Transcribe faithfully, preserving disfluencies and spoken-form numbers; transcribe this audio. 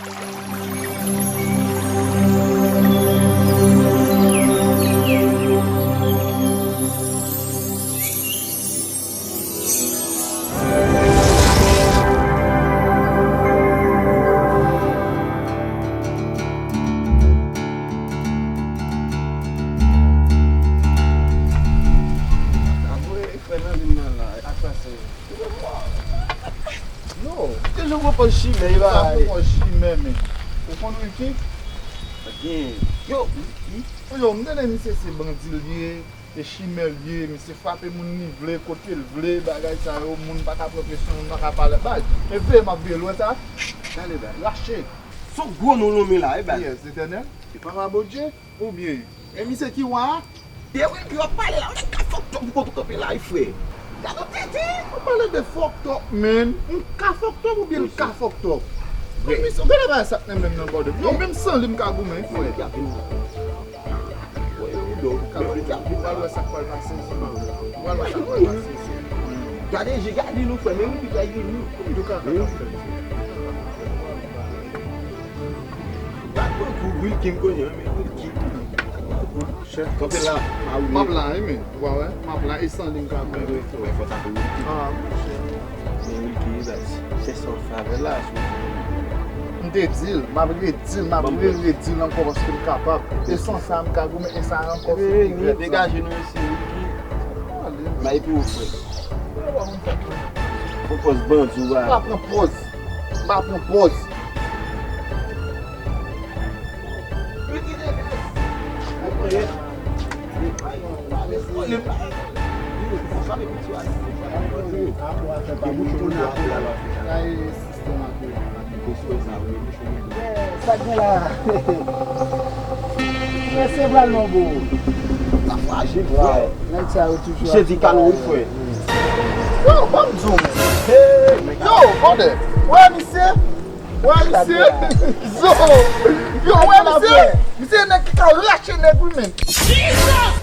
Anmwey, frè nan vin nan la, asasen. Yo, te jwe pran pòz chimè, e pa. Sa pran pòz chimè, men. Ou konn Wilky? Gen. Yo, Wilky. Yo, m tande misye se bandi l ye, e chimè l ye, misye frape moun li vle, kote l vle, bagay sa yo, moun pa ka pran presyon, moun pa ka pale, bay. E veye, m ap veye lwen sa. Gade, bay. Rache. Se yon gwo non l lonmen la, e bay. Kiyès, Letènèl? E Papa Bondye? Oubyen, e misye ki wa a? De Wilky w ap pale la, ou ka fucked up pou kont ou kanpe la wi, frè. Gade w tete, w ap pale de fucked up, man. M ka fucked up oubyen l ka fucked up? Bon, misye, gade bagay sa k nan menm nan, brother. Yo, menm san li m ka goumen, frè. Wilky ap vin la. Wilky ap vin la. Ou pral wè sa k pral pase, zi. Ou pral wè sa k pral pase, zi. Gade je, gade nou, frè, men Wilky pral vini. Yo ka, ka, ka, frè. Bat pran kou Wilky m konnen, men Wilky. Chèf, kanpe la. M ap la, wi, men. Ou pa wè? M ap la, e san li m ka fè. Men fò sa pou Wilky. Ah, monchè. Men Wilky, baz, se sa w fè avè l la, sou. M te di l, m ap redi l, m ap re-redi l ankò paske m kapab. E san sa m ka goumen, e sa ankò se pi rèd sa. Degaje nou isi, Wilky. M ay pou ou, frè. Pran pòz bandi w a. Pa pran pòz. Pa pran pòz. Sa gen la. Mesye pral non bro. Sa frajil, frè. Nèg sa yo toujou. Misye di kalon wi, frè. Yo, ban m di w, men. Yo, brother. Wè misye. Wè misye. Yo, yo, wè misye. Misye nèg ki ka rache nèg wi, men. Jesus